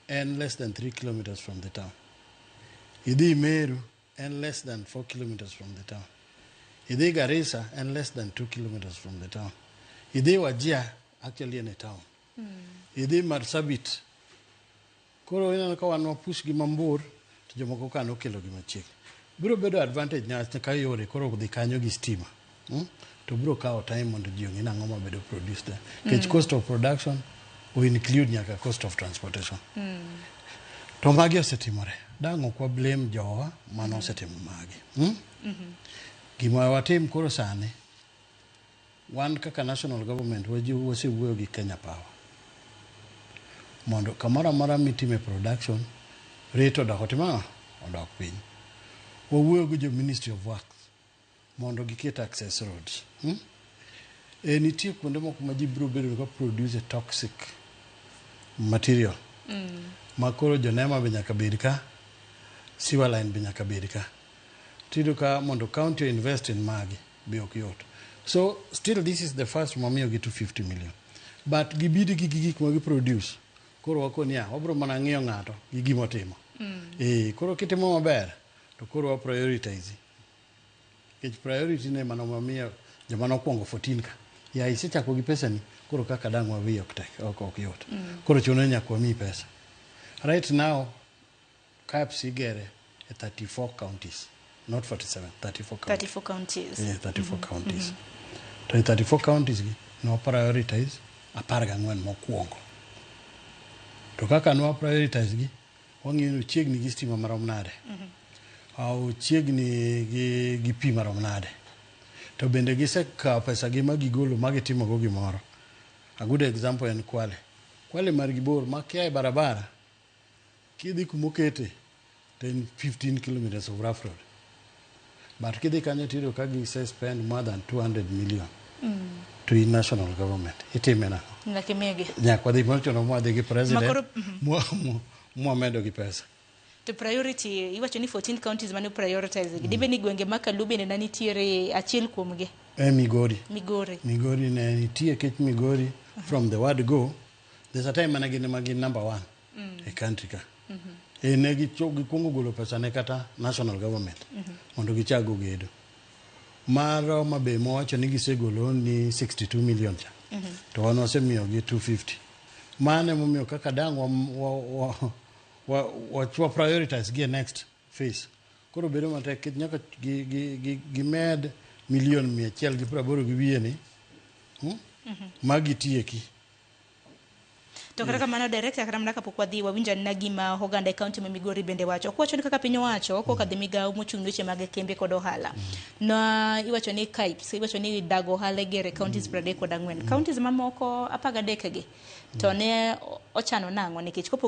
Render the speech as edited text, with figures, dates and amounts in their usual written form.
En less than 3 kilometers from the town. Idhi Meru, en less than 4 kilometers from the town. Idhi Garissa, en less than 2 kilometers from the town. Idhi Wajir, actually en e town. Idhi Marsabit. Koro ineno ka wan wapush gi mabor to jomoko ka nokelo gi machiegni. Biro bedo advantage niwach ka yore koro dhi kanyo gi stima. To biro kawo time mondo ji ong'e nang'o mabedo produced there. Nikech cost of production o include nyaka cost of transportation. To magi osetimore. Dang' ok wa blame jowa mano osetimo magi. Gima watim koro sani, wan kaka national government wasewuoyo gi Kenya Power mondo kamoro amora mitime production rate odok otimo ang'o? Odok piny. Wawuoyo gi jo Ministry of Works mondo giket access roads. E, nitie kuonde moko ma ji biro bedo ka produce a toxic material ma koro jonema be nyaka bed ka, sewer line be nyaka bed ka. Tiyudo ka mondo county invest in magi be ok yot. So still this is the first mamiyo gi 250 million. But gibid gi gik ma gi produce. Koro wakoni ya, wabro mana ng'iyo ng'ato gi gimotimo. Koro kitimo maber to koro wa prioritize. Nikech priority ne mano mamiyo joma nokwongo 14 ka. Ya isechako gi pesa ni, koro kaka dang' wawi ok tek, ok yot. Koro chuno ni nyaka wamiyi pesa. Right now, KAPS igere e 34 counties, not 47, 34 counties. 34 counties. Yeah, 34 counties. To e 34 counties gi, no prioritize 14 mokwongo. To kaka nwa prioritize gi, wang'iyo ni ochiegni gi stima marom nade. Ochiegni gi pi marom nade. To bende gisekawo pesa gi ma gigolo ma gitimogo gimoro. A good example en Kwale. Kwale margi bor ma kia e barabara, kidhi kumokete to en 15 kilometers of rough road. But kidhi kanyo tiyudo ka gise spend more than 200 million to in national government. Itime nang'o? Nyaka imigi. Nyaka wadhi mochuno mwadhi gi president Makoro- mwamedo gi pesa. To priority iwacho ni 14 counties mane prioritize gi. Dibe ni gwenge ma Kalu bende ne nitiere achiel kuomgi. E Migori. Migori. Migori ne nitie kech Migori from the word go. There's a time mane gin ema gin number one e country ka. E ne gikwongo golo pesa ne kata national government mondo gichak go gedo. Mar Homa Bay mowacho ni gisegolo ni 62 million cha. To wan wasemiyogi 250. Mano emomiyo kaka dang' wa prioritize gi e next phase. Koro bedo matek nikech nyaka gimed milion 180 gi wiye ni ma gitieki. To kata kamano director, kata mana kapok wadhi wawinjo anena gima oganda e county ma Migori bende wacho. Ok wacho ni kaka piny owacho kokadho e migawo mochung' ne weche mag kembe kod ohala. Na iwacho ni KIPS, iwacho ni dago ohala igero e counties 34. Counties mamoko 13 gi to ne ochano nang'o nikech kopo